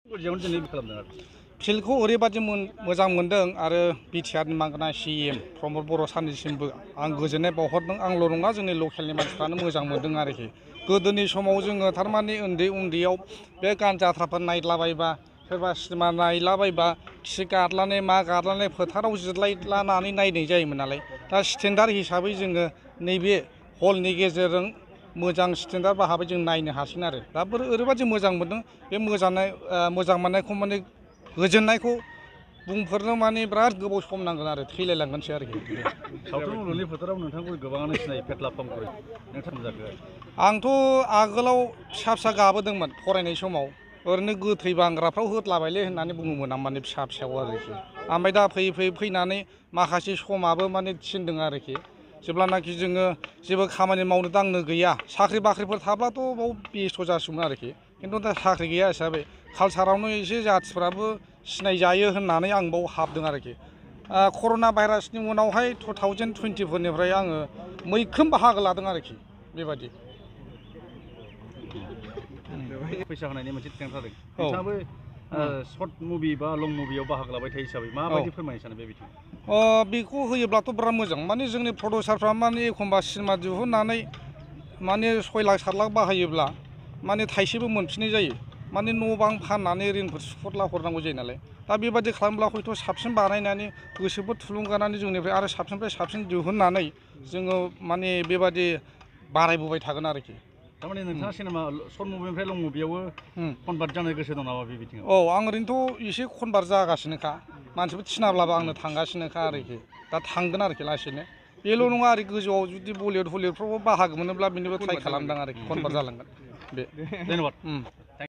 फिल्डखौ ओरैबादि मोजां मोनदों आरो बिटिआरनि मांगोना सिएम प्रमद बर' सारनिसिमबो आं गोजोननाय बावहरदों आंल' नङा जोंनि लकेलनि मानसिफ्रानो मोजां मोनदों आरोखि गोदोनि समाव जोङो थारमाने उन्दैयाव बे गान जाथ्राफोर नायलाबायबा सोरबा सिनेमा नायलाबायबा खि गादलानाय मा गादलानाय फोथाराव जिरायलानानै नायनाय जायोमोन नालाय दा स्टेन्डार्ड हिसाबै जोङो नैबे हलनि गेजेरजों मोजां स्टेन्डार्ड भाबै जों नायनो हासिगोन आरो दा ओरैबादि मोजां मोनदों बे मोजां मोननायखौ माने गोजोननायखौ बुंफोरनो माने बिराद गोबाव सम नांगोन आरो थैलायलांगोनसो आरोखि सावथुन मुलुगनि फोथाराव नोंथांखौ गोबाङानो सिनायो फेटला फामखौ नोंथां जाखो आंथ' आगोलाव फिसा गाबोदोंमोन फरायनाय समाव ओरैनो गोथै बांग्राफ्राव होदलाबायलै होननानै बुङोमोन आं माने फिसायाव आरोखि ओमफ्राय दा फैनानै माखासे समाबो माने थिनदों आरोखि जेब्लानाखि जोङो जेबो खामानि मावनो दांनो गैया साख्रि बाख्रिफोर थाब्लाथ' बाव बेस्थ' जासिगौमोन आरोखि खिन्थु दा साख्रि गैया हिसाबै कालसारावनो एसे जाथिफ्राबो सिनायजायो होननानै आं बाव हाबदों आरोखि कर'ना भाइरासनि उनावहाय 2024निफ्राय आङो मैखोम बाहागो लादों आरोखि बेबादि फैसा होनायनि मोनसे ट्रेन्ड जादों नोंथाङाबो शर्ट मुभि बा लं मुभियाव बाहागो लाबाय थायो हिसाबै माबायदि फोरमायनो सानो बे बिथिङाव बेखौ होयोब्लाथ' बिराद मोजां माने जोंनि प्रडिउसारफ्रा माने एखमबा सिनेमा दिहुननानै माने 6 लाख 7 लाख बाहायोब्ला माने थाइसेबो मोनफिननाय जायो माने न' बां फाननानै ऋणफोर सुख'ला हरनांगौ जायो नालाय दा बेबादि खालामब्ला हयथ' साबसिन बानायनानै गोसोफोर थुलुंगानानै जोंनिफ्राय आरो साबसिननिफ्राय साबसिन दिहुननानै जोङो माने बेबादि बारायबोबाय थागोन आरोखि थारमाने नोंथाङा सिनेमा शर्ट मुभिनिफ्राय लं मुभियावबो कनभार्ट जानो गोसो दं नामा बे बिथिङाव आं ओरैनोथ' एसे कनभार्ट जागासिनोखा मानसिफोर थिनाब्लाबो आंनो थांगासिनोखा आरोखि दा थांगोन आरोखि लासैनो बेल' नङा आरो गोजौआव जुदि बलिउड हलिउडफ्रावबो बाहागो मोनोब्ला बेनिबो ट्राइ खालामदों आरोखि कनभार्ट जालांगोन बे धन्यबाद